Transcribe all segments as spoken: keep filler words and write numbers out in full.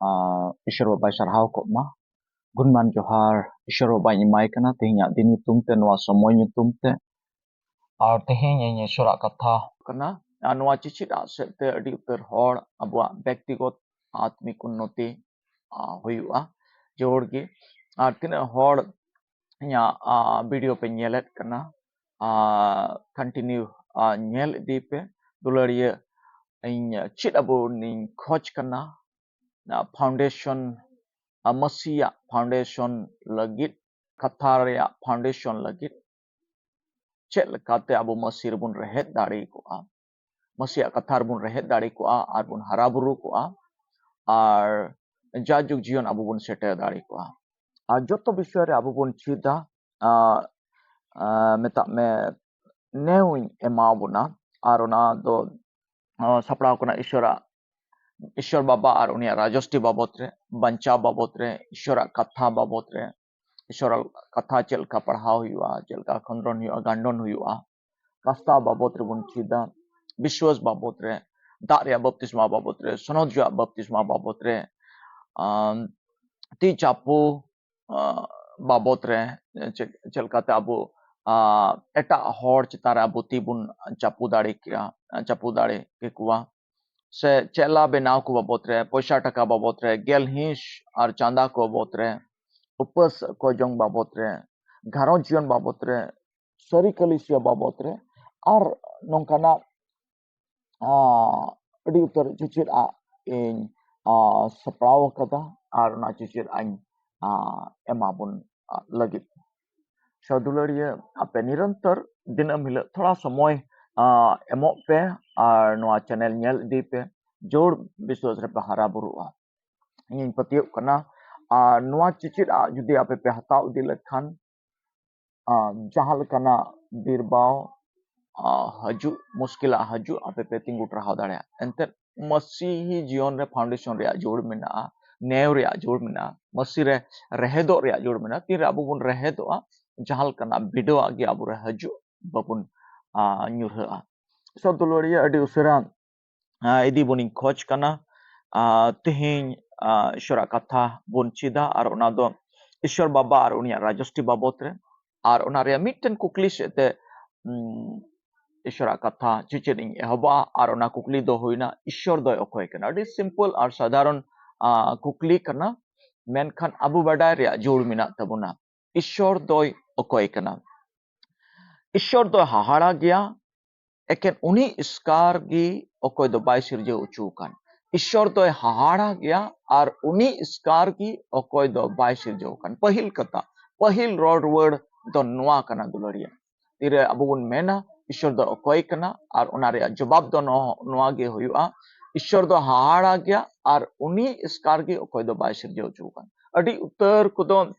ᱟᱨ ᱤᱥᱚᱨ ᱵᱟᱵᱟᱭ ᱥᱟᱨᱦᱟᱣ ᱠᱚᱜ ᱢᱟ᱾ ᱜᱩᱱᱢᱟᱱ ᱡᱚᱦᱟᱨ ᱤᱥᱚᱨ ᱵᱟᱵᱟᱧ ᱮᱢᱟᱭ ᱠᱟᱱᱟ ᱛᱮᱦᱮᱧᱟᱜ ᱫᱤᱱ ᱧᱩᱛᱩᱢ ᱛᱮ, ᱱᱚᱣᱟ ᱥᱚᱢᱚᱭ ᱧᱩᱛᱩᱢ ᱛᱮ᱾ ᱟᱨ ᱛᱮᱦᱮᱧ ᱤᱧ ᱤᱥᱚᱨᱟᱜ ᱠᱟᱛᱷᱟ ᱠᱟᱱᱟ᱾ ᱟᱨ ᱱᱚᱣᱟ ᱪᱤᱪᱤᱫ ᱟᱜ ᱥᱮᱫ ᱛᱮ ᱟᱹᱰᱤ ᱩᱛᱟᱹᱨ ᱦᱚᱲ ᱟᱵᱚᱣᱟᱜ ᱵᱮᱠᱛᱤᱜᱚᱛ ᱟᱛᱢᱤᱠ ᱩᱱᱱᱚᱛᱤ, ᱟ, ᱦᱩᱭᱩᱜᱼᱟ᱾ ᱡᱳᱨ ᱜᱮ᱾ ᱟᱨ ᱛᱤᱱᱟᱹᱜ ᱦᱚᱲ ᱤᱧᱟᱹᱜ, ᱟ, ᱵᱷᱤᱰᱤᱭᱳ ᱯᱮ ᱧᱮᱞᱮᱫ ᱠᱟᱱᱟ, ᱟ, ᱠᱚᱱᱴᱤᱱᱤᱭᱩ, ᱟ, ᱧᱮᱞ ᱤᱫᱤ ᱯᱮ᱾ ᱫᱩᱞᱟᱹᱲᱤᱭᱟᱹ, ᱤᱧ ᱪᱮᱫ ᱟᱵᱚ ᱱᱤᱧ ᱠᱷᱚᱡᱽ ᱠᱟᱱᱟ, ᱟ, ᱯᱷᱟᱣᱩᱱᱰᱮᱥᱚᱱ, ᱟ, ᱢᱟᱹᱥᱤᱭᱟᱜ ᱯᱷᱟᱣᱩᱱᱰᱮᱥᱚᱱ ᱞᱟᱹᱜᱤᱫ, ᱠᱟᱛᱷᱟ ᱨᱮᱭᱟᱜ ᱯᱷᱟᱣᱩᱱᱰᱮᱥᱚᱱ ᱞᱟᱹᱜᱤᱫ ᱪᱮᱫ ᱞᱮᱠᱟᱛᱮ ᱟᱵᱚ ᱢᱟᱹᱥᱤ ᱨᱮᱵᱚᱱ ᱨᱮᱦᱮᱫ ᱫᱟᱲᱮ ᱠᱚᱜᱼᱟ, ᱢᱟᱹᱥᱤᱭᱟᱜ ᱠᱟᱛᱷᱟ ᱨᱮᱵᱚᱱ ᱨᱮᱦᱮᱫ ᱫᱟᱲᱮ ᱠᱚᱜᱼᱟ ᱟᱨ ᱵᱚᱱ ᱦᱟᱨᱟ ᱵᱩᱨᱩ ᱠᱚᱜᱼᱟ ᱟᱨ ᱡᱟᱭᱡᱩᱜᱽ ᱡᱤᱭᱚᱱ ᱟᱵᱚ ᱵᱚᱱ ᱥᱮᱴᱮᱨ ᱫᱟᱲᱮ ᱠᱚᱜᱼᱟ᱾ ᱟᱨ ᱡᱚᱛᱚ ᱵᱤᱥᱚᱭ ᱨᱮ ᱟᱵᱚ ᱵᱚᱱ ᱪᱮᱫᱟ, ᱟ, ᱟ, ᱢᱮᱛᱟᱜ ᱢᱮ, ᱱᱮᱣᱧ ᱮᱢᱟ ᱵᱚᱱᱟ᱾ ᱟᱨ ᱚᱱᱟ ᱫᱚ, ᱟ, ᱥᱟᱯᱲᱟᱣ ᱠᱟᱱᱟ ᱤᱥᱚᱨᱟᱜ, ᱤᱥᱚᱨ ᱵᱟᱵᱟ ᱟᱨ ᱩᱱᱤᱭᱟᱜ ᱨᱟᱡᱚᱥᱴᱤ ᱵᱟᱵᱚᱛ ᱨᱮ, ᱵᱟᱧᱪᱟᱣ ᱵᱟᱵᱚᱛ ᱨᱮ, ᱤᱥᱚᱨᱟᱜ ᱠᱟᱛᱷᱟ ᱵᱟᱵᱚᱛ ᱨᱮ, ᱤᱥᱚᱨᱟᱜ ᱠᱟᱛᱷᱟ ᱪᱮᱫ ᱞᱮᱠᱟ ᱯᱟᱲᱦᱟᱣ ᱦᱩᱭᱩᱜᱼᱟ, ᱪᱮᱫ ᱞᱮᱠᱟ ᱠᱷᱚᱸᱫᱽᱨᱚᱱ ᱦᱩᱭᱩᱜᱼᱟ, ᱜᱟᱱᱰᱚᱱ ᱦᱩᱭᱩᱜᱼᱟ, ᱠᱟᱥᱛᱟᱣ ᱵᱟᱵᱚᱛ ᱨᱮᱵᱚᱱ ᱪᱮᱫᱟ, ᱵᱤᱥᱣᱟᱥ ᱵᱟᱵᱚᱛ ᱨᱮ, ᱫᱟᱜ ᱨᱮᱭᱟᱜ ᱵᱟᱯᱛᱤᱥᱢᱟ ᱵᱟᱵᱚᱛ ᱨᱮ, ᱥᱚᱱᱚᱛ ᱡᱚ ᱟᱜ ᱵᱟᱯᱛᱤᱥᱢᱟ ᱵᱟᱵᱚᱛ ᱨᱮ, ᱟᱢ, ᱛᱤ ᱪᱟᱯᱚ, ᱟ, ᱵᱟᱵᱚᱛ ᱨᱮ, ᱪᱮᱫ, ᱪᱮᱫ ᱞᱮᱠᱟᱛᱮ ᱟᱵᱚ, ᱟ, ᱮᱴᱟᱜ ᱦᱚᱲ ᱪᱮᱛᱟᱱ ᱨᱮ ᱟᱵᱚ ᱛᱤ ᱵᱚᱱ ᱪᱟᱯᱚ ᱫᱟᱲᱮ ᱠᱮᱭᱟ, ᱪᱟᱯᱚ ᱫᱟᱲᱮ ᱠᱮᱠᱚᱣᱟ, ᱥᱮ ᱪᱮᱞᱟ ᱵᱮᱱᱟᱣ ᱠᱚ ᱵᱟᱵᱚᱛ ᱨᱮ, ᱯᱚᱭᱥᱟ ᱴᱟᱠᱟ ᱵᱟᱵᱚᱛ ᱨᱮ, ᱜᱮᱞ ᱦᱤᱸᱥ ᱟᱨ ᱪᱟᱸᱫᱟ ᱠᱚ ᱵᱟᱵᱚᱛ ᱨᱮ, ᱩᱯᱟᱹᱥ ᱠᱚ ᱡᱚᱝ ᱵᱟᱵᱚᱛ ᱨᱮ, ᱜᱷᱟᱨᱚᱸᱡᱽ ᱡᱤᱭᱚᱱ ᱵᱟᱵᱚᱛ ᱨᱮ, ᱥᱟᱹᱨᱤ ᱠᱟᱹᱞᱤᱥᱤᱭᱟ ᱵᱟᱵᱚᱛ ᱨᱮ, ᱟᱨ ᱱᱚᱝᱠᱟᱱᱟᱜ, ᱟ, ᱟᱹᱰᱤ ᱩᱛᱟᱹᱨ ᱪᱮᱪᱮᱫ ᱟᱜ ᱤᱧ, ᱟ, ᱥᱟᱯᱲᱟᱣ ᱟᱠᱟᱫᱟ ᱟᱨ ᱚᱱᱟ ᱪᱮᱪᱮᱫ ᱟᱜ ᱤᱧ, ᱟ, ᱮᱢᱟᱵᱚᱱ, ᱟ, ᱞᱟᱹᱜᱤᱫ᱾ ᱥᱚ ᱫᱩᱞᱟᱹᱲᱤᱭᱟᱹ, ᱟᱯᱮ ᱱᱤᱨᱚᱱᱛᱚᱨ ᱫᱤᱱᱟᱹᱢ ᱦᱤᱞᱳᱜ ᱛᱷᱚᱲᱟ ᱥᱚᱢᱚᱭ, ᱟ, ᱮᱢᱚᱜ ᱯᱮ ᱟᱨ ᱱᱚᱣᱟ ᱪᱮᱱᱮᱞ ᱧᱮᱞ ᱤᱫᱤ ᱯᱮ, ᱡᱳᱨ ᱵᱤᱥᱣᱟᱥ ᱨᱮᱯᱮ ᱦᱟᱨᱟ ᱵᱩᱨᱩᱜᱼᱟ᱾ ᱤᱧᱤᱧ ᱯᱟᱹᱛᱭᱟᱹᱜ ᱠᱟᱱᱟ᱾ ᱟᱨ ᱱᱚᱣᱟ ᱪᱮᱪᱮᱫ ᱟᱜ ᱡᱩᱫᱤ ᱟᱯᱮ ᱯᱮ ᱦᱟᱛᱟᱣ ᱤᱫᱤ ᱞᱮᱠᱷᱟᱱ, ᱟ, ᱡᱟᱦᱟᱸ ᱞᱮᱠᱟᱱᱟᱜ ᱵᱤᱨᱵᱟᱣ, ᱟ, ᱦᱤᱡᱩᱜ, ᱢᱩᱥᱠᱤᱞᱟᱜ ᱦᱤᱡᱩᱜ, ᱟᱯᱮ ᱯᱮ ᱛᱤᱸᱜᱩ ᱴᱟᱨᱦᱟᱣ ᱫᱟᱲᱮᱭᱟᱜᱼᱟ᱾ ᱮᱱᱛᱮᱫ ᱢᱟᱹᱥᱤᱦᱤ ᱡᱤᱭᱚᱱ ᱨᱮ ᱯᱷᱟᱣᱩᱱᱰᱮᱥᱚᱱ ᱨᱮᱭᱟᱜ ᱡᱳᱨ ᱢᱮᱱᱟᱜᱼᱟ, ᱱᱮᱣ ᱨᱮᱭᱟᱜ ᱡᱳᱨ ᱢᱮᱱᱟᱜᱼᱟ, ᱢᱟᱹᱥᱤ ᱨᱮ ᱨᱮᱦᱮᱫᱚᱜ ᱨᱮᱭᱟᱜ ᱡᱳᱨ ᱢᱮᱱᱟᱜᱼᱟ᱾ ᱛᱤᱱᱨᱮ ᱟᱵᱚ ᱵᱚᱱ ᱨᱮᱦᱮᱫᱚᱜᱼᱟ, ᱡᱟᱦᱟᱸ ᱞᱮᱠᱟᱱᱟᱜ ᱵᱤᱰᱟᱹᱣᱟᱜ ᱜᱮ ᱟᱵᱚ ᱨᱮ ᱦᱤᱡᱩᱜ, ᱵᱟᱵᱚᱱ, ᱟ, ᱧᱩᱨᱦᱟᱹᱜᱼᱟ᱾ ᱥᱚ ᱫᱩᱞᱟᱹᱲᱤᱭᱟᱹ, ᱟᱹᱰᱤ ᱩᱥᱟᱹᱨᱟ, ᱟ, ᱤᱫᱤ ᱵᱚᱱᱤᱧ ᱠᱷᱚᱡᱽ ᱠᱟᱱᱟ᱾ ᱟ, ᱛᱮᱦᱮᱧ, ᱟᱸ, ᱤᱥᱚᱨᱟᱜ ᱠᱟᱛᱷᱟ ᱵᱚᱱ ᱪᱮᱫᱟ, ᱟᱨ ᱚᱱᱟ ᱫᱚ ᱤᱥᱚᱨ ᱵᱟᱵᱟ ᱟᱨ ᱩᱱᱤᱭᱟᱜ ᱨᱟᱡᱚᱥᱴᱤ ᱵᱟᱵᱚᱛ ᱨᱮ᱾ ᱟᱨ ᱚᱱᱟ ᱨᱮᱭᱟᱜ ᱢᱤᱫᱴᱮᱱ ᱠᱩᱠᱞᱤ ᱥᱮᱫ ᱛᱮ, ᱩᱸ, ᱤᱥᱚᱨᱟᱜ ᱠᱟᱛᱷᱟ ᱪᱮᱪᱮᱫ ᱤᱧ ᱮᱦᱚᱵᱟ, ᱟᱨ ᱚᱱᱟ ᱠᱩᱠᱞᱤ ᱫᱚ ᱦᱩᱭᱱᱟ, ᱤᱥᱚᱨ ᱫᱚᱭ ᱚᱠᱚᱭ ᱠᱟᱱᱟ? ᱟᱹᱰᱤ simple ᱟᱨ ᱥᱟᱫᱷᱟᱨᱚᱱ, ᱟᱸ, ᱠᱩᱠᱞᱤ ᱠᱟᱱᱟ, ᱢᱮᱱᱠᱷᱟᱱ ᱟᱵᱚ ᱵᱟᱰᱟᱭ ᱨᱮᱭᱟᱜ ᱡᱟᱹᱨᱩᱲ ᱢᱮᱱᱟᱜ ᱛᱟᱵᱚᱱᱟ, ᱤᱥᱚᱨ ᱫᱚᱭ ᱚᱠᱚᱭ ᱠᱟᱱᱟ? ᱤᱥᱚᱨ ᱫᱚᱭ ᱦᱟᱦᱟᱲᱟ ᱜᱮᱭᱟ, ᱮᱠᱮᱱ ᱩᱱᱤ ᱮᱥᱠᱟᱨ ᱜᱮ ᱚᱠᱚᱭ ᱫᱚ ᱵᱟᱭ ᱥᱤᱨᱡᱟᱹᱣ ᱦᱚᱪᱚ ᱟᱠᱟᱱ᱾ ᱤᱥᱚᱨ ᱫᱚᱭ ᱦᱟᱦᱟᱲᱟ ᱜᱮᱭᱟ ᱟᱨ ᱩᱱᱤ ᱮᱥᱠᱟᱨ ᱜᱮ ᱚᱠᱚᱭ ᱫᱚ ᱵᱟᱭ ᱥᱤᱨᱡᱟᱹᱣ ᱟᱠᱟᱱ᱾ ᱯᱟᱹᱦᱤᱞ ᱠᱟᱛᱷᱟ, ᱯᱟᱹᱦᱤᱞ ᱨᱚᱲ ᱨᱩᱣᱟᱹᱲ ᱫᱚ ᱱᱚᱣᱟ ᱠᱟᱱᱟ, ᱫᱩᱞᱟᱹᱲᱤᱭᱟᱹ᱾ ᱛᱤᱨᱮ ᱟᱵᱚ ᱵᱚᱱ ᱢᱮᱱᱟ, ᱤᱥᱚᱨ ᱫᱚ ᱚᱠᱚᱭ ᱠᱟᱱᱟ, ᱟᱨ ᱚᱱᱟ ᱨᱮᱭᱟᱜ ᱡᱚᱵᱟᱵ ᱫᱚ ᱱᱚ-, ᱱᱚᱣᱟ ᱜᱮ ᱦᱩᱭᱩᱜᱼᱟ, ᱤᱥᱚᱨ ᱫᱚ ᱦᱟᱦᱟᱲᱟ ᱜᱮᱭᱟ ᱟᱨ ᱩᱱᱤ ᱮᱥᱠᱟᱨ ᱜᱮ ᱚᱠᱚᱭ ᱫᱚ ᱵᱟᱭ ᱥᱤᱨᱡᱟᱹᱣ ᱦᱚᱪᱚ ᱟᱠᱟᱱ᱾ ᱟᱹᱰᱤ ᱩᱛᱟᱹᱨ ᱠᱚᱫᱚ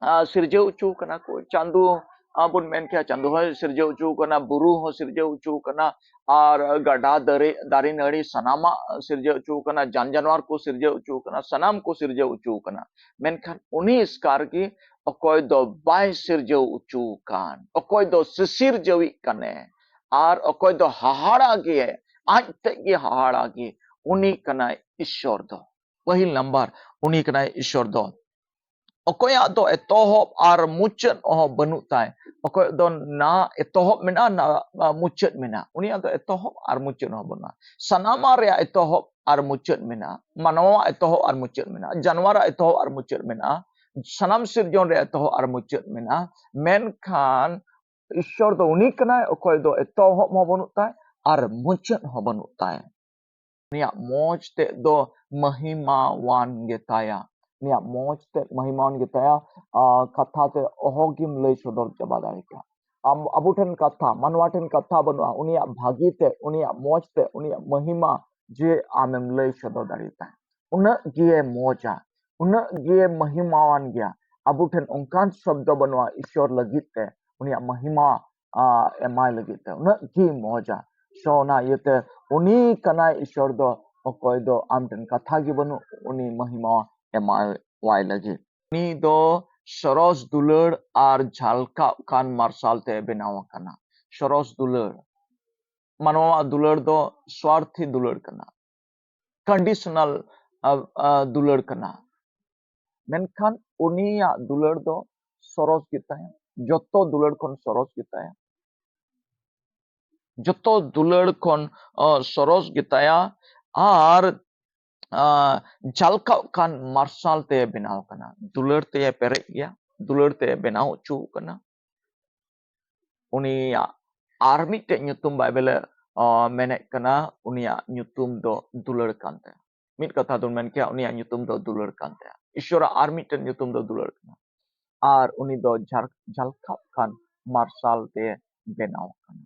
ᱟᱨ ᱥᱤᱨᱡᱟᱹᱣ ᱦᱚᱪᱚ ᱠᱟᱱᱟ ᱠᱚ᱾ ᱪᱟᱸᱫᱚ, ᱟᱨ ᱵᱚᱱ ᱢᱮᱱ ᱠᱮᱭᱟ, ᱪᱟᱸᱫᱚ ᱦᱚᱸᱭ ᱥᱤᱨᱡᱟᱹᱣ ᱦᱚᱪᱚ ᱠᱟᱱᱟ, ᱵᱩᱨᱩ ᱦᱚᱸ ᱥᱤᱨᱡᱟᱹᱣ ᱦᱚᱪᱚ ᱠᱟᱱᱟ, ᱟᱨ ᱜᱟᱰᱟ, ᱫᱟᱨᱮ, ᱫᱟᱨᱮ ᱱᱟᱹᱲᱤ ᱥᱟᱱᱟᱢᱟᱜ ᱥᱤᱨᱡᱟᱹᱣ ᱦᱚᱪᱚ ᱠᱟᱱᱟ, ᱡᱟᱱ ᱡᱟᱱᱣᱟᱨ ᱠᱚ ᱥᱤᱨᱡᱟᱹᱣ ᱦᱚᱪᱚ ᱠᱟᱱᱟ, ᱥᱟᱱᱟᱢ ᱠᱚ ᱥᱤᱨᱡᱟᱹᱣ ᱦᱚᱪᱚ ᱠᱟᱱᱟ᱾ ᱢᱮᱱᱠᱷᱟᱱ ᱩᱱᱤ ᱮᱥᱠᱟᱨ ᱜᱮ ᱚᱠᱚᱭ ᱫᱚ ᱵᱟᱭ ᱥᱤᱨᱡᱟᱹᱣ ᱦᱚᱪᱚ ᱠᱟᱱ, ᱚᱠᱚᱭ ᱫᱚ ᱥᱤᱥᱤᱨᱡᱟᱹᱣᱤᱡ ᱠᱟᱱᱮ, ᱟᱨ ᱚᱠᱚᱭ ᱫᱚ ᱦᱟᱦᱟᱲᱟ ᱜᱮ, ᱟᱡ ᱛᱮᱫ ᱜᱮ ᱦᱟᱦᱟᱲᱟ ᱜᱮ, ᱩᱱᱤ ᱠᱟᱱᱟᱭ ᱤᱥᱚᱨ ᱫᱚ᱾ ᱯᱟᱹᱦᱤᱞ ᱱᱟᱢᱵᱟᱨ, ᱩᱱᱤ ᱠᱟᱱᱟᱭ ᱤᱥᱚᱨ ᱫᱚ᱾ ᱚᱠᱚᱭᱟᱜ ᱫᱚ ᱮᱛᱚᱦᱚᱵ ᱟᱨ ᱢᱩᱪᱟᱹᱫ ᱦᱚᱸ ᱵᱟᱹᱱᱩᱜ ᱛᱟᱭ, ᱚᱠᱚᱭ ᱫᱚ ᱱᱟ ᱮᱛᱚᱦᱚᱵ ᱢᱮᱱᱟᱜᱼᱟ, ᱱᱟ, ᱟ, ᱢᱩᱪᱟᱹᱫ ᱢᱮᱱᱟᱜᱼᱟ, ᱩᱱᱤᱭᱟᱜ ᱫᱚ ᱮᱛᱚᱦᱚᱵ ᱟᱨ ᱢᱩᱪᱟᱹᱫ ᱦᱚᱸ ᱵᱟᱹᱱᱩᱜᱼᱟ᱾ ᱥᱟᱱᱟᱢᱟᱜ ᱨᱮᱭᱟᱜ ᱮᱛᱚᱦᱚᱵ ᱟᱨ ᱢᱩᱪᱟᱹᱫ ᱢᱮᱱᱟᱜᱼᱟ, ᱢᱟᱱᱣᱟᱣᱟᱜ ᱮᱛᱚᱦᱚᱵ ᱟᱨ ᱢᱩᱪᱟᱹᱫ ᱢᱮᱱᱟᱜᱼᱟ, ᱡᱟᱱᱣᱟᱨᱟᱜ ᱮᱛᱚᱦᱚᱵ ᱟᱨ ᱢᱩᱪᱟᱹᱫ ᱢᱮᱱᱟᱜᱼᱟ, ᱥᱟᱱᱟᱢ ᱥᱤᱨᱡᱚᱱ ᱨᱮᱭᱟᱜ ᱮᱛᱚᱦᱚᱵ ᱟᱨ ᱢᱩᱪᱟᱹᱫ ᱢᱮᱱᱟᱜᱼᱟ᱾ ᱢᱮᱱᱠᱷᱟᱱ ᱤᱥᱚᱨ ᱫᱚ ᱩᱱᱤ ᱠᱟᱱᱟᱭ, ᱚᱠᱚᱭ ᱫᱚ ᱮᱛᱚᱦᱚᱵ ᱦᱚᱸ ᱵᱟᱹᱱᱩᱜ ᱛᱟᱭ ᱟᱨ ᱢᱩᱪᱟᱹᱫ ᱦᱚᱸ ᱵᱟᱹᱱᱩᱜ ᱛᱟᱭ᱾ ᱩᱱᱤᱭᱟᱜ ᱢᱚᱡᱽ ᱛᱮᱫ ᱫᱚ ᱢᱟᱹᱦᱤᱢᱟᱣᱟᱱ ᱜᱮᱛᱟᱭᱟ᱾ ᱩᱱᱤᱭᱟᱜ ᱢᱚᱡᱽ ᱛᱮᱫ ᱢᱟᱹᱦᱤᱢᱟᱣᱟᱱ ᱜᱮᱛᱟᱭᱟ᱾ ᱟ, ᱠᱟᱛᱷᱟ ᱛᱮ ᱚᱦᱚ ᱜᱮᱢ ᱞᱟᱹᱭ ᱥᱚᱫᱚᱨ ᱪᱟᱵᱟ ᱫᱟᱲᱮ ᱠᱮᱭᱟ᱾ ᱟᱢ, ᱟᱵᱚ ᱴᱷᱮᱱ ᱠᱟᱛᱷᱟ, ᱢᱟᱱᱣᱟ ᱴᱷᱮᱱ ᱠᱟᱛᱷᱟ ᱵᱟᱹᱱᱩᱜᱼᱟ᱾ ᱩᱱᱤᱭᱟᱜ ᱵᱷᱟᱹᱜᱤ ᱛᱮ, ᱩᱱᱤᱭᱟᱜ ᱢᱚᱡᱽ ᱛᱮ, ᱩᱱᱤᱭᱟᱜ ᱢᱟᱹᱦᱤᱢᱟ ᱡᱮ ᱟᱢᱮᱢ ᱞᱟᱹᱭ ᱥᱚᱫᱚᱨ ᱫᱟᱲᱮᱭᱟᱛᱟᱭᱟ᱾ ᱩᱱᱟᱹᱜ ᱜᱮ ᱢᱚᱡᱟ, ᱩᱱᱟᱹᱜ ᱜᱮ ᱢᱟᱹᱦᱤᱢᱟᱣᱟᱱ ᱜᱮᱭᱟ᱾ ᱟᱵᱚ ᱴᱷᱮᱱ ᱚᱱᱠᱟᱱ ᱥᱚᱵᱫᱚ ᱵᱟᱹᱱᱩᱜᱼᱟ ᱤᱥᱚᱨ ᱞᱟᱹᱜᱤᱫ ᱛᱮ, ᱩᱱᱤᱭᱟᱜ ᱢᱟᱹᱦᱤᱢᱟ, ᱟ, ᱮᱢᱟᱭ ᱞᱟᱹᱜᱤᱫ ᱛᱮ᱾ ᱩᱱᱟᱹᱜ ᱜᱮ ᱢᱚᱡᱟ᱾ So, ᱚᱱᱟ ᱤᱭᱟᱹᱛᱮ ᱩᱱᱤ ᱠᱟᱱᱟᱭ ᱤᱥᱚᱨ ᱫᱚ, ᱚᱠᱚᱭ ᱫᱚ ᱟᱢ ᱴᱷᱮᱱ ᱠᱟᱛᱷᱟ ᱜᱮ ᱵᱟᱹᱱᱩᱜ, ᱩᱱᱤ ᱢᱟᱹᱦᱤᱢᱟ ᱮᱢᱟᱣᱟᱭ ᱞᱟᱹᱜᱤᱫ᱾ ᱩᱱᱤ ᱫᱚ ᱥᱚᱨᱚᱥ ᱫᱩᱞᱟᱹᱲ ᱟᱨ ᱡᱷᱟᱞᱠᱟᱜ ᱠᱟᱱ ᱢᱟᱨᱥᱟᱞ ᱛᱮ ᱵᱮᱱᱟᱣ ᱟᱠᱟᱱᱟ᱾ ᱥᱚᱨᱚᱥ ᱫᱩᱞᱟᱹᱲ, ᱢᱟᱱᱣᱟᱣᱟᱜ ᱫᱩᱞᱟᱹᱲ ᱫᱚ ᱥᱣᱟᱨᱛᱷᱤ ᱫᱩᱞᱟᱹᱲ ᱠᱟᱱᱟ, conditional ᱟ, ᱟ, ᱫᱩᱞᱟᱹᱲ ᱠᱟᱱᱟ᱾ ᱢᱮᱱᱠᱷᱟᱱ ᱩᱱᱤᱭᱟᱜ ᱫᱩᱞᱟᱹᱲ ᱫᱚ ᱥᱚᱨᱚᱥ ᱜᱮᱛᱟᱭᱟ, ᱡᱚᱛᱚ ᱫᱩᱞᱟᱹᱲ ᱠᱷᱚᱱ ᱥᱚᱨᱚᱥ ᱜᱮᱛᱟᱭᱟ, ᱡᱚᱛᱚ ᱫᱩᱞᱟᱹᱲ ᱠᱷᱚᱱ, ᱚ, ᱥᱚᱨᱚᱥ ᱜᱮᱛᱟᱭᱟ᱾ ᱟᱨ, ᱟ, ᱡᱷᱟᱞᱠᱟᱣᱜ ᱠᱟᱱ ᱢᱟᱨᱥᱟᱞ ᱛᱮ ᱵᱮᱱᱟᱣ ᱠᱟᱱᱟ, ᱫᱩᱞᱟᱹᱲ ᱛᱮ ᱯᱮᱨᱮᱡ ᱜᱮᱭᱟ, ᱫᱩᱞᱟᱹᱲ ᱛᱮ ᱵᱮᱱᱟᱣ ᱦᱚᱪᱚ ᱠᱟᱱᱟ᱾ ᱩᱱᱤᱭᱟᱜ ᱟᱨ ᱢᱤᱫᱴᱮᱡ ᱧᱩᱛᱩᱢ ᱵᱟᱭᱵᱮᱞᱮ, ᱟ, ᱢᱮᱱᱮᱫ ᱠᱟᱱᱟ, ᱩᱱᱤᱭᱟᱜ ᱧᱩᱛᱩᱢ ᱫᱚ ᱫᱩᱞᱟᱹᱲ ᱠᱟᱱ ᱛᱟᱭᱟ᱾ ᱢᱤᱫ ᱠᱟᱛᱷᱟ ᱫᱚ ᱢᱮᱱ ᱠᱮᱭᱟ, ᱩᱱᱤᱭᱟᱜ ᱧᱩᱛᱩᱢ ᱫᱚ ᱫᱩᱞᱟᱹᱲ ᱠᱟᱱ ᱛᱟᱭᱟ᱾ ᱤᱥᱚᱨᱟᱜ ᱟᱨ ᱢᱤᱫᱴᱮᱱ ᱧᱩᱛᱩᱢ ᱫᱚ ᱫᱩᱞᱟᱹᱲ ᱠᱟᱱᱟ᱾ ᱟᱨ ᱩᱱᱤ ᱫᱚ ᱡᱷᱟᱨ-, ᱡᱷᱟᱞᱠᱟᱣᱜ ᱠᱟᱱ ᱢᱟᱨᱥᱟᱞ ᱛᱮ ᱵᱮᱱᱟᱣ ᱟᱠᱟᱱᱟ᱾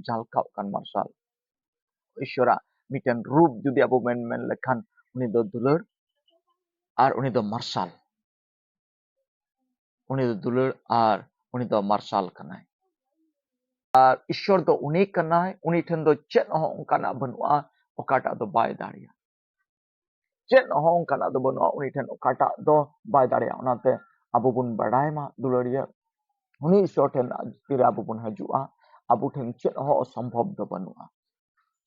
ᱡᱷᱟᱞᱠᱟᱣᱜ ᱠᱟᱱ ᱢᱟᱨᱥᱟᱞ᱾ ᱤᱥᱚᱨᱟᱜ ᱢᱤᱫᱴᱮᱱ ᱨᱩᱯ ᱡᱩᱫᱤ ᱟᱵᱚ ᱢᱮᱱ, ᱢᱮᱱ ᱞᱮᱠᱷᱟᱱ, ᱩᱱᱤ ᱫᱚ ᱫᱩᱞᱟᱹᱲ ᱟᱨ ᱩᱱᱤ ᱫᱚ ᱢᱟᱨᱥᱟᱞ᱾ ᱩᱱᱤ ᱫᱚ ᱫᱩᱞᱟᱹᱲ ᱟᱨ ᱩᱱᱤ ᱫᱚ ᱢᱟᱨᱥᱟᱞ ᱠᱟᱱᱟᱭ᱾ ᱟᱨ ᱤᱥᱚᱨ ᱫᱚ ᱩᱱᱤ ᱠᱟᱱᱟᱭ, ᱩᱱᱤ ᱴᱷᱮᱱ ᱫᱚ ᱪᱮᱫ ᱦᱚᱸ ᱚᱱᱠᱟᱱᱟᱜ ᱵᱟᱹᱱᱩᱜᱼᱟ, ᱚᱠᱟᱴᱟᱜ ᱫᱚ ᱵᱟᱭ ᱫᱟᱲᱮᱭᱟᱜᱼᱟ᱾ ᱪᱮᱫ ᱦᱚᱸ ᱚᱱᱠᱟᱱᱟᱜ ᱫᱚ ᱵᱟᱹᱱᱩᱜᱼᱟ, ᱩᱱᱤ ᱴᱷᱮᱱ ᱚᱠᱟᱴᱟᱜ ᱫᱚ ᱵᱟᱭ ᱫᱟᱲᱮᱭᱟᱜᱼᱟ᱾ ᱚᱱᱟᱛᱮ ᱟᱵᱚ ᱵᱚᱱ ᱵᱟᱲᱟᱭ ᱢᱟ, ᱫᱩᱞᱟᱹᱲᱤᱭᱟᱹ, ᱩᱱᱤ ᱤᱥᱚᱨ ᱴᱷᱮᱱ ᱛᱤᱨᱮ ᱟᱵᱚ ᱵᱚᱱ ᱦᱤᱡᱩᱜᱼᱟ, ᱟᱵᱚ ᱴᱷᱮᱱ ᱪᱮᱫ ᱦᱚᱸ ᱚᱥᱚᱢᱵᱷᱚᱵ ᱫᱚ ᱵᱟᱹᱱᱩᱜᱼᱟ᱾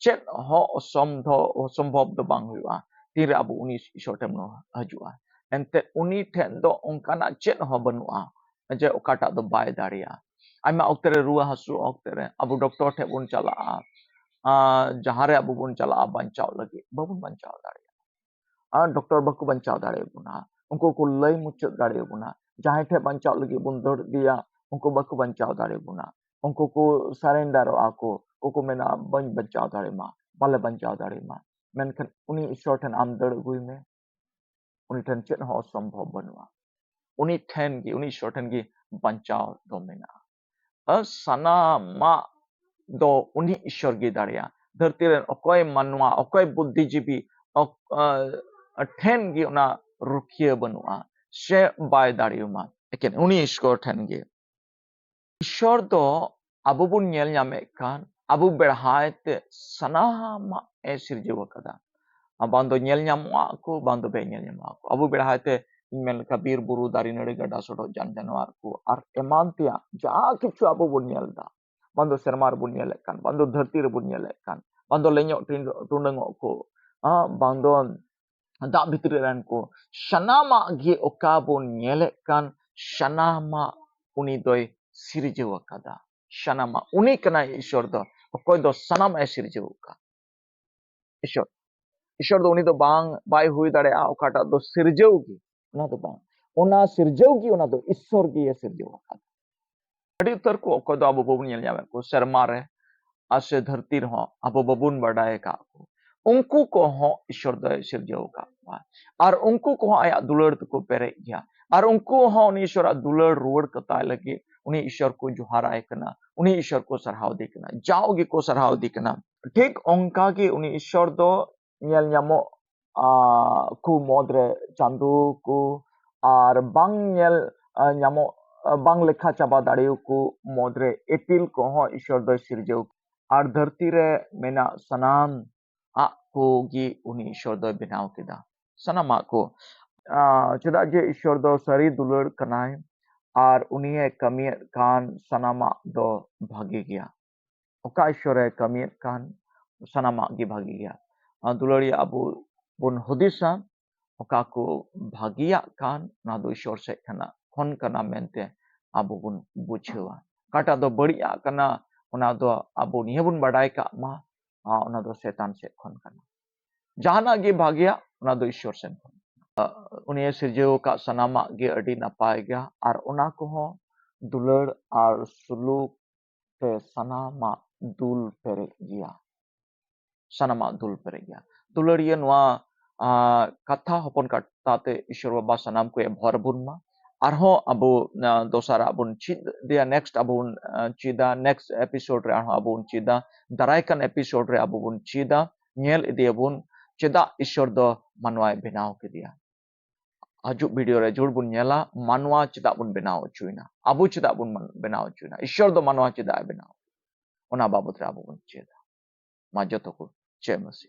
ᱪᱮᱫ ᱦᱚᱸ ᱚᱥᱚᱢᱵᱷᱚ-, ᱚᱥᱚᱢᱵᱷᱚᱵ ᱫᱚ ᱵᱟᱝ ᱦᱩᱭᱩᱜᱼᱟ, ᱛᱤᱨᱮ ᱟᱵᱚ ᱩᱱᱤ ᱤᱥᱚᱨ ᱴᱷᱮᱱ ᱵᱚᱱ ᱦᱤᱡᱩᱜᱼᱟ᱾ ᱮᱱᱛᱮ ᱩᱱᱤ ᱴᱷᱮᱱ ᱫᱚ ᱚᱱᱠᱟᱱᱟᱜ ᱪᱮᱫ ᱦᱚᱸ ᱵᱟᱹᱱᱩᱜᱼᱟ, ᱡᱮ ᱚᱠᱟᱴᱟᱜ ᱫᱚ ᱵᱟᱭ ᱫᱟᱲᱮᱭᱟᱜᱼᱟ᱾ ᱟᱭᱢᱟ ᱚᱠᱛᱮ ᱨᱮ ᱨᱩᱣᱟᱹ ᱦᱟᱹᱥᱩ ᱚᱠᱛᱮ ᱨᱮ ᱟᱵᱚ ᱰᱚᱠᱴᱚᱨ ᱴᱷᱮᱱ ᱵᱚᱱ ᱪᱟᱞᱟᱜᱼᱟ, ᱟᱨ ᱡᱟᱦᱟᱸ ᱨᱮ ᱟᱵᱚ ᱵᱚᱱ ᱪᱟᱞᱟᱜᱼᱟ ᱵᱟᱧᱪᱟᱣ ᱞᱟᱹᱜᱤᱫ, ᱵᱟᱵᱚᱱ ᱵᱟᱧᱪᱟᱣ ᱫᱟᱲᱮᱭᱟᱜᱼᱟ᱾ ᱟᱨ ᱰᱚᱠᱴᱚᱨ ᱵᱟᱠᱚ ᱵᱟᱧᱪᱟᱣ ᱫᱟᱲᱮᱭᱟᱵᱚᱱᱟ, ᱩᱱᱠᱩ ᱠᱚ ᱞᱟᱹᱭ ᱢᱩᱪᱟᱹᱫ ᱫᱟᱲᱮᱭᱟᱵᱚᱱᱟ᱾ ᱡᱟᱦᱟᱸᱭ ᱴᱷᱮᱱ ᱵᱟᱧᱪᱟᱣ ᱞᱟᱹᱜᱤᱫ ᱵᱚᱱ ᱫᱟᱹᱲ ᱤᱫᱤᱭᱟ, ᱩᱱᱠᱩ ᱵᱟᱠᱚ ᱵᱟᱧᱪᱟᱣ ᱫᱟᱲᱮᱭᱟᱵᱚᱱᱟ, ᱩᱱᱠᱩ ᱠᱚ ᱥᱟᱨᱮᱱᱰᱟᱨᱚᱜᱼᱟ ᱠᱚ, ᱩᱱᱠᱩ ᱠᱚ ᱢᱮᱱᱟ, "ᱵᱟᱹᱧ ᱵᱟᱧᱪᱟᱣ ᱫᱟᱲᱮᱭᱟᱢᱟ, ᱵᱟᱞᱮ ᱵᱟᱧᱪᱟᱣ ᱫᱟᱲᱮᱭᱟᱢᱟ᱾" ᱢᱮᱱᱠᱷᱟᱱ ᱩᱱᱤ ᱤᱥᱚᱨ ᱴᱷᱮᱱ ᱟᱢ ᱫᱟᱹᱲ ᱟᱹᱜᱩᱭ ᱢᱮ, ᱩᱱᱤ ᱴᱷᱮᱱ ᱪᱮᱫ ᱦᱚᱸ ᱚᱥᱚᱢᱵᱷᱚᱵ ᱵᱟᱹᱱᱩᱜᱼᱟ᱾ ᱩᱱᱤ ᱴᱷᱮᱱ ᱜᱮ, ᱩᱱᱤ ᱤᱥᱚᱨ ᱴᱷᱮᱱ ᱜᱮ ᱵᱟᱧᱪᱟᱣ ᱫᱚ ᱢᱮᱱᱟᱜᱼᱟ᱾ ᱟᱨ ᱥᱟᱱᱟᱢᱟᱜ ᱫᱚ ᱩᱱᱤ ᱤᱥᱚᱨ ᱜᱮ ᱫᱟᱲᱮᱭᱟᱜᱼᱟ᱾ ᱫᱷᱟᱹᱨᱛᱤ ᱨᱮᱱ ᱚᱠᱚᱭ ᱢᱟᱱᱣᱟ, ᱚᱠᱚᱭ ᱵᱩᱫᱽᱫᱷᱤᱡᱤᱵᱤ, ᱚᱠ-, ᱟ, ᱴᱷᱮᱱ ᱜᱮ ᱚᱱᱟ ᱨᱩᱠᱷᱤᱭᱟᱹ ᱵᱟᱹᱱᱩᱜᱼᱟ, ᱥᱮ ᱵᱟᱭ ᱫᱟᱲᱮᱭᱟᱢᱟ, ᱮᱠᱮᱱ ᱩᱱᱤ ᱤᱥᱚᱨ ᱴᱷᱮᱱ ᱜᱮ᱾ ᱤᱥᱚᱨ ᱫᱚ ᱟᱵᱚ ᱵᱚᱱ ᱧᱮᱞ ᱧᱟᱢᱮᱫ ᱠᱟᱱ, ᱟᱵᱚ ᱵᱮᱲᱦᱟᱭ ᱛᱮ ᱥᱟᱱᱟᱢᱟᱜ ᱮ ᱥᱤᱨᱡᱟᱹᱣ ᱟᱠᱟᱫᱟ᱾ ᱟᱨ ᱵᱟᱝ ᱫᱚ ᱧᱮᱞ ᱧᱟᱢᱚᱜᱼᱟ ᱠᱚ, ᱵᱟᱝ ᱫᱚ ᱵᱟᱭ ᱧᱮᱞ ᱧᱟᱢᱚᱜᱼᱟ ᱠᱚ᱾ ᱟᱵᱚ ᱵᱮᱲᱦᱟᱭ ᱛᱮ ᱤᱧ ᱢᱮᱱ ᱞᱮᱠᱟ ᱵᱤᱨ ᱵᱩᱨᱩ, ᱫᱟᱨᱮ ᱱᱟᱹᱲᱤ, ᱜᱟᱰᱟ ᱥᱚᱰᱚᱜ, ᱡᱟᱱ ᱡᱟᱱᱣᱟᱨ ᱠᱚ ᱟᱨ ᱮᱢᱟᱱ ᱛᱮᱭᱟᱜ ᱡᱟ ᱠᱤᱪᱷᱩ ᱟᱵᱚ ᱵᱚᱱ ᱧᱮᱞ ᱮᱫᱟ, ᱵᱟᱝ ᱫᱚ ᱥᱮᱨᱢᱟ ᱨᱮᱵᱚᱱ ᱧᱮᱞᱮᱫ ᱠᱟᱱ, ᱵᱟᱝ ᱫᱚ ᱫᱷᱟᱹᱨᱛᱤ ᱨᱮᱵᱚᱱ ᱧᱮᱞᱮᱫ ᱠᱟᱱ, ᱵᱟᱝ ᱫᱚ ᱞᱮᱧᱚᱜ ᱴᱤᱸᱰ-, ᱴᱩᱰᱟᱹᱝᱚᱜ ᱠᱚ, ᱦᱮᱸ, ᱵᱟᱝ ᱫᱚ ᱫᱟᱜ ᱵᱷᱤᱛᱨᱤ ᱨᱮᱱ ᱠᱚ, ᱥᱟᱱᱟᱢᱟᱜ ᱜᱮ ᱚᱠᱟ ᱵᱚᱱ ᱧᱮᱞᱮᱫ ᱠᱟᱱ, ᱥᱟᱱᱟᱢᱟᱜ ᱩᱱᱤ ᱫᱚᱭ ᱥᱤᱨᱡᱟᱹᱣ ᱟᱠᱟᱫᱟ᱾ ᱥᱟᱱᱟᱢᱟᱜ ᱩᱱᱤ ᱠᱟᱱᱟᱭ ᱤᱥᱚᱨ ᱫᱚ, ᱚᱠᱚᱭ ᱫᱚ ᱥᱟᱱᱟᱢᱟᱜ ᱮ ᱥᱤᱨᱡᱟᱹᱣ ᱟᱠᱟᱫ᱾ ᱤᱥᱚᱨ, ᱤᱥᱚᱨ ᱫᱚ ᱩᱱᱤ ᱫᱚ ᱵᱟᱝ, ᱵᱟᱭ ᱦᱩᱭ ᱫᱟᱲᱮᱭᱟᱜᱼᱟ ᱚᱠᱟᱴᱟᱜ ᱫᱚ ᱥᱤᱨᱡᱟᱹᱣ ᱜᱮ, ᱚᱱᱟ ᱫᱚ ᱵᱟᱝ᱾ ᱚᱱᱟ ᱥᱤᱨᱡᱟᱹᱣ ᱜᱮ, ᱚᱱᱟ ᱫᱚ ᱤᱥᱚᱨ ᱜᱮ ᱥᱤᱨᱡᱟᱹᱣ ᱟᱠᱟᱫᱟ᱾ ᱟᱹᱰᱤ ᱩᱛᱟᱹᱨ ᱠᱚ, ᱚᱠᱚᱭ ᱫᱚ ᱟᱵᱚ ᱵᱟᱵᱚᱱ ᱧᱮᱞ ᱧᱟᱢᱮᱫ ᱠᱚ, ᱥᱮᱨᱢᱟ ᱨᱮ ᱟᱨ ᱥᱮ ᱫᱷᱟᱹᱨᱛᱤ ᱨᱮᱦᱚᱸ ᱟᱵᱚ ᱵᱟᱵᱚᱱ ᱵᱟᱰᱟᱭ ᱟᱠᱟᱫ ᱠᱚ, ᱩᱱᱠᱩ ᱠᱚᱦᱚᱸ ᱤᱥᱚᱨ ᱫᱚᱭ ᱥᱤᱨᱡᱟᱹᱣ ᱟᱠᱟᱫ ᱠᱚᱣᱟ᱾ ᱟᱨ ᱩᱱᱠᱩ ᱠᱚᱦᱚᱸ ᱟᱭᱟᱜ ᱫᱩᱞᱟᱹᱲ ᱛᱮᱠᱚ ᱯᱮᱨᱮᱡ ᱜᱮᱭᱟ᱾ ᱟᱨ ᱩᱱᱠᱩ ᱦᱚᱸ ᱩᱱᱤ ᱤᱥᱚᱨᱟᱜ ᱫᱩᱞᱟᱹᱲ ᱨᱩᱣᱟᱹᱲ ᱠᱟᱛᱟᱭ ᱞᱟᱹᱜᱤᱫ ᱩᱱᱤ ᱤᱥᱚᱨ ᱠᱚ ᱡᱚᱦᱟᱨᱟᱭ ᱠᱟᱱᱟ, ᱩᱱᱤ ᱤᱥᱚᱨ ᱠᱚ ᱥᱟᱨᱦᱟᱣ ᱫᱮ ᱠᱟᱱᱟ, ᱡᱟᱣ ᱜᱮᱠᱚ ᱥᱟᱨᱦᱟᱣ ᱫᱮ ᱠᱟᱱᱟ᱾ ᱴᱷᱤᱠ ᱚᱱᱠᱟ ᱜᱮ ᱩᱱᱤ ᱤᱥᱚᱨ ᱫᱚ ᱧᱮᱞ ᱧᱟᱢᱚᱜ, ᱟ, ᱠᱚ ᱢᱩᱫᱽᱨᱮ ᱪᱟᱸᱫᱚ ᱠᱚ ᱟᱨ ᱵᱟᱝ ᱧᱮᱞ, ᱟ, ᱧᱟᱢᱚᱜ, ᱟ, ᱵᱟᱝ ᱞᱮᱠᱷᱟ ᱪᱟᱵᱟ ᱫᱟᱲᱮᱭᱟᱠᱚ ᱢᱩᱫᱽᱨᱮ ᱤᱯᱤᱞ ᱠᱚᱦᱚᱸ ᱤᱥᱚᱨ ᱫᱚᱭ ᱥᱤᱨᱡᱟᱹᱣ ᱟᱨ ᱫᱷᱟᱹᱨᱛᱤ ᱨᱮ ᱢᱮᱱᱟᱜ ᱥᱟᱱᱟᱢ ᱟᱜ ᱠᱚ ᱜᱮ ᱩᱱᱤ ᱤᱥᱚᱨ ᱫᱚᱭ ᱵᱮᱱᱟᱣ ᱠᱮᱫᱟ᱾ ᱥᱟᱱᱟᱢᱟᱜ ᱠᱚ, ᱟ, ᱪᱮᱫᱟᱜ ᱡᱮ ᱤᱥᱚᱨ ᱫᱚ ᱥᱟᱹᱨᱤ ᱫᱩᱞᱟᱹᱲ ᱠᱟᱱᱟᱭ ᱟᱨ ᱩᱱᱤᱭᱮ ᱠᱟᱹᱢᱤᱭᱮᱫ ᱠᱟᱱ ᱥᱟᱱᱟᱢᱟᱜ ᱫᱚ ᱵᱷᱟᱜᱮ ᱜᱮᱭᱟ᱾ ᱚᱠᱟ ᱤᱥᱚᱨᱮ ᱠᱟᱹᱢᱤᱭᱮᱫ ᱠᱟᱱ ᱥᱟᱱᱟᱢᱟᱜ ᱜᱮ ᱵᱷᱟᱜᱮ ᱜᱮᱭᱟ᱾ ᱟ, ᱫᱩᱞᱟᱹᱲᱤᱭᱟᱹ ᱟᱵᱚ ᱵᱚᱱ ᱦᱩᱫᱤᱥᱟ, ᱚᱠᱟ ᱠᱚ ᱵᱷᱟᱜᱮᱭᱟᱜ ᱠᱟᱱ, ᱚᱱᱟ ᱫᱚ ᱤᱥᱚᱨ ᱥᱮᱫ ᱠᱷᱚᱱᱟᱜ, ᱠᱷᱚᱱ ᱠᱟᱱᱟ ᱢᱮᱱᱛᱮ ᱟᱵᱚ ᱵᱚᱱ ᱵᱩᱡᱷᱟᱹᱣᱟ᱾ ᱚᱠᱟᱴᱟᱜ ᱫᱚ ᱵᱟᱹᱲᱤᱡᱟᱜ ᱠᱟᱱᱟ, ᱚᱱᱟ ᱫᱚ ᱟᱵᱚ ᱱᱤᱭᱟᱹ ᱵᱚᱱ ᱵᱟᱰᱟᱭ ᱠᱟᱜ ᱢᱟ, ᱟ, ᱚᱱᱟ ᱫᱚ ᱥᱮᱛᱟᱱ ᱥᱮᱫ ᱠᱷᱚᱱ ᱠᱟᱱᱟ᱾ ᱡᱟᱦᱟᱱᱟᱜ ᱜᱮ ᱵᱷᱟᱜᱮᱭᱟ, ᱚᱱᱟ ᱫᱚ ᱤᱥᱚᱨ ᱥᱮᱱ ᱠᱷᱚᱱ᱾ ᱟ, ᱩᱱᱤᱭᱮ ᱥᱤᱨᱡᱟᱹᱣ ᱟᱠᱟᱫ ᱥᱟᱱᱟᱢᱟᱜ ᱜᱮ ᱟᱹᱰᱤ ᱱᱟᱯᱟᱭ ᱜᱮᱭᱟ, ᱟᱨ ᱚᱱᱟ ᱠᱚᱦᱚᱸ ᱫᱩᱞᱟᱹᱲ ᱟᱨ ᱥᱩᱞᱩᱠ ᱛᱮ ᱥᱟᱱᱟᱢᱟᱜ ᱫᱩᱞ ᱯᱮᱨᱮᱡ ᱜᱮᱭᱟ᱾ ᱥᱟᱱᱟᱢᱟᱜ ᱫᱩᱞ ᱯᱮᱨᱮᱡ ᱜᱮᱭᱟ᱾ ᱫᱩᱞᱟᱹᱲᱤᱭᱟᱹ, ᱱᱚᱣᱟ, ᱟ, ᱠᱟᱛᱷᱟ ᱦᱚᱯᱚᱱ ᱠᱟᱛᱷᱟ ᱛᱮ ᱤᱥᱚᱨ ᱵᱟᱵᱟ ᱥᱟᱱᱟᱢ ᱠᱚᱭ ᱵᱷᱚᱨ ᱵᱚᱱ ᱢᱟ᱾ ᱟᱨᱦᱚᱸ ᱟᱵᱚ, ᱟ, ᱫᱚᱥᱟᱨᱟᱜ ᱵᱚᱱ ᱪᱮᱫ ᱤᱫᱤᱭᱟ, next ᱟᱵᱚ ᱵᱚᱱ, ᱟ, ᱪᱮᱫᱟ, next episode ᱨᱮ ᱟᱨᱦᱚᱸ ᱟᱵᱚ ᱵᱚᱱ ᱪᱮᱫᱟ, ᱫᱟᱨᱟᱭ ᱠᱟᱱ episode ᱨᱮ ᱟᱵᱚ ᱵᱚᱱ ᱪᱮᱫᱟ, ᱧᱮᱞ ᱤᱫᱤᱭᱟᱵᱚᱱ ᱪᱮᱫᱟᱜ ᱤᱥᱚᱨ ᱫᱚ ᱢᱟᱱᱣᱟᱭ ᱵᱮᱱᱟᱣ ᱠᱮᱫᱮᱭᱟ᱾ ᱦᱤᱡᱩᱜ video ᱨᱮ ᱡᱳᱨ ᱵᱚᱱ ᱧᱮᱞᱟ, ᱢᱟᱱᱣᱟ ᱪᱮᱫᱟᱜ ᱵᱚᱱ ᱵᱮᱱᱟᱣ ᱦᱚᱪᱚᱭᱮᱱᱟ, ᱟᱵᱚ ᱪᱮᱫᱟᱜ ᱵᱚᱱ ᱢᱟᱱ-, ᱵᱮᱱᱟᱣ ᱦᱚᱪᱚᱭᱮᱱᱟ, ᱤᱥᱚᱨ ᱫᱚ ᱢᱟᱱᱣᱟ ᱪᱮᱫᱟᱜ ᱮ ᱵᱮᱱᱟᱣ, ᱚᱱᱟ ᱵᱟᱵᱚᱛ ᱨᱮ ᱟᱵᱚ ᱵᱚᱱ ᱪᱮᱫᱟ᱾ ᱢᱟ ᱡᱚᱛᱚ ᱠᱚ ᱡᱚᱭ ᱢᱟᱥᱤ᱾